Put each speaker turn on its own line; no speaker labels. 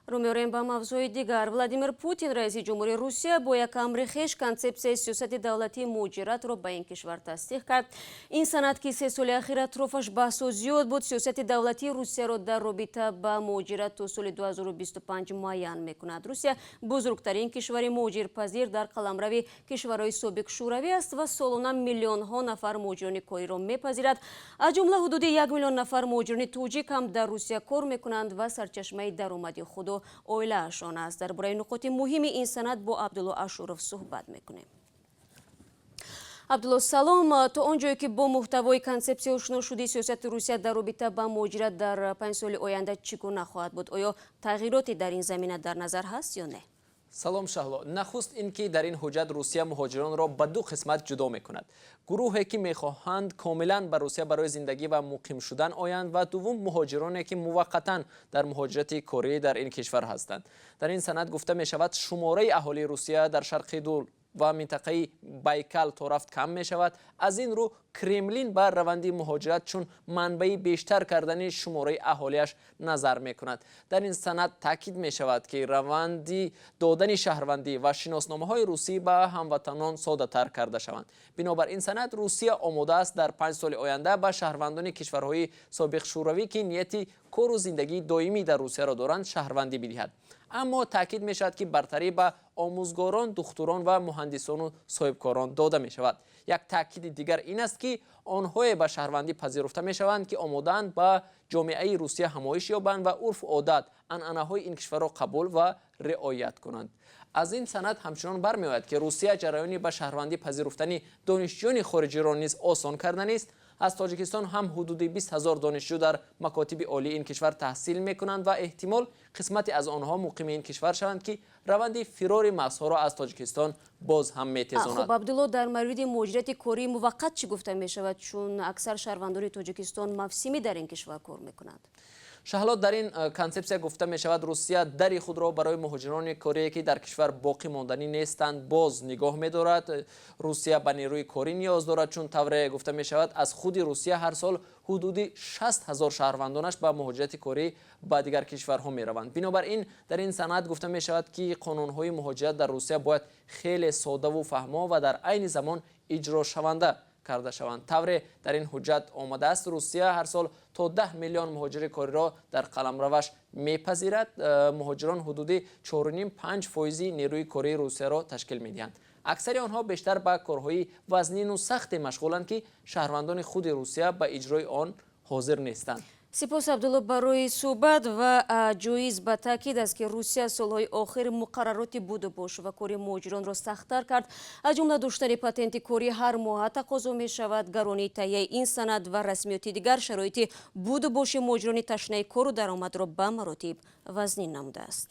Рӯ меорем ба мавзӯи дигар. Владимир Путин, раиси ҷумҳури Русия, бо як амри хеш консепсияи сиёсати давлатии муҳоҷиратро ба ин кишвар тасдиқ кард. Ин санад, ки 3 соли ахир атрофаш баҳсу зиёд буд, сиёсати давлатии Русияро дар робита ба муҳоҷират то соли 2025 муайян мекунад. Русия бузургтарин кишвари муҳоҷирпазир дар қаламрави кишварҳои собиқ Шӯравӣ аст ва солона миллионҳо нафар муҳоҷирони кориро мепазирад. Аз ҷумла ҳудуди 1 миллион нафар муҳоҷирони тоҷик ҳам дар Русия кор мекунанд ва сарчашмаи даромади худу оилаашон аст. Дар бораи нуқоти муҳими ин санад бо Абдулло Ашуров суҳбат мекунем. Абдулло, салом. То он ҷое, ки бо муҳтавои консепсия ошно шудӣ, сиёсати Русия дар робита ба муҳоҷират дар 5 соли оянда чӣ гуна хоҳад буд? Оё тағйироте дар ин замина дар назар ҳаст ё не?
Салом, Шаҳло. Нахуст ин ки дар ин ҳуҷҷат Русия муҳоҷиронро ба ду қисмат ҷудо мекунад: гурӯҳе, ки мехоҳанд комилан ба Русия барои зиндагӣ ва муқим шудан оянд, ва дуввум муҳоҷироне, ки муваққатан дар муҳоҷирати корӣ дар ин кишвар ҳастанд. Дар ин санад гуфта мешавад, шумораи аҳолии Русия дар Шарқи Дур ва минтақаи Байкал торафт кам мешавад. Аз ин рӯ Кремлин ба раванди муҳоҷират чун манбаи бештар кардани шумораи аҳолиаш назар мекунад. Дар ин санад таъкид мешавад, ки раванди додани шаҳрвандӣ ва шиносномаҳои русӣ ба ҳамватанон соддатар карда шаванд. Бинобар ин санад, Русия омода аст дар 5 соли оянда ба шаҳрвандони кишварҳои собиқ Шӯравӣ, ки нияти кору зиндагии доимӣ дар Русияро доранд, шаҳрвандӣ бидиҳад. Аммо таъкид мешавад, ки бартарӣ ба омӯзгорон, духтурон ва муҳандисону соҳибкорон дода мешавад. Як таъкиди дигар ин аст, ки онҳое ба шаҳрвандӣ пазируфта мешаванд, ки омодаанд ба ҷомеаи Русия ҳамоиш ёбанд ва урфу одат, анъанаҳои ин кишварро қабул ва риоят кунанд. Аз ин санад ҳамчунон бармеояд, ки Русия ҷараёни ба шаҳрвандӣ пазируфтани донишҷӯёни хориҷиро низ осон карданист. Аз Тоҷикистон ҳам ҳудуди 20 000 донишҷӯ дар макотиби олии ин кишвар таҳсил мекунанд ва эҳтимол қисмате аз онҳо муқими ин кишвар шаванд, ки раванди фирори мағзҳоро аз Тоҷикистон боз ҳам метезонад.
Хуб, Абдулло, дар мавриди муҳоҷирати кории муваққат чӣ гуфта мешавад, чун аксар шаҳрвандони Тоҷикистон мавсимӣ дар ин кишвар кор мекунанд?
Шаҳло, дар ин консепсия гуфта мешавад, Русия дари худро барои муҳоҷирони корие, ки дар кишвар боқӣ монданӣ нестанд, боз нигоҳ медорад. Русия ба нерӯи корӣ ниёз дорад, чун тавре гуфта мешавад, аз худи Русия ҳар сол ҳудуди 60 000 шаҳрвандонаш ба муҳоҷирати корӣ ба дигар кишварҳо мераванд. Бинобар ин дар ин санад гуфта мешавад, ки қонунҳои муҳоҷират дар Русия бояд хеле соддаву фаҳмо ва дар айни замон иҷрошаванда карда шаванд. Тавре дар ин ҳуҷҷат омадааст, Русия ҳар сол то 10 миллион муҳоҷири кориро дар қаламраваш мепазирад. Муҳоҷирон ҳудуди 4,5-5 фоизи нерӯи кории Русияро ташкил медиҳанд. Аксари онҳо бештар ба корҳои вазнину сахте машғуланд, ки шаҳрвандони худи Русия ба иҷрои он ҳозир нестанд.
Сипос, Абдулло, барои суҳбат. Ва ҷоиз ба таъкид аст, ки Русия солҳои охир муқаррароти будубош ва кори муҳоҷиронро сахттар кард. Аз ҷумла доштани патенти корӣ ҳар моҳа тақозо мешавад. Гаронии таҳияи ин санад ва расмиёти дигар шароити будубоши муҳоҷирони ташнаи кору даромадро ба маротиб вазнин намудааст.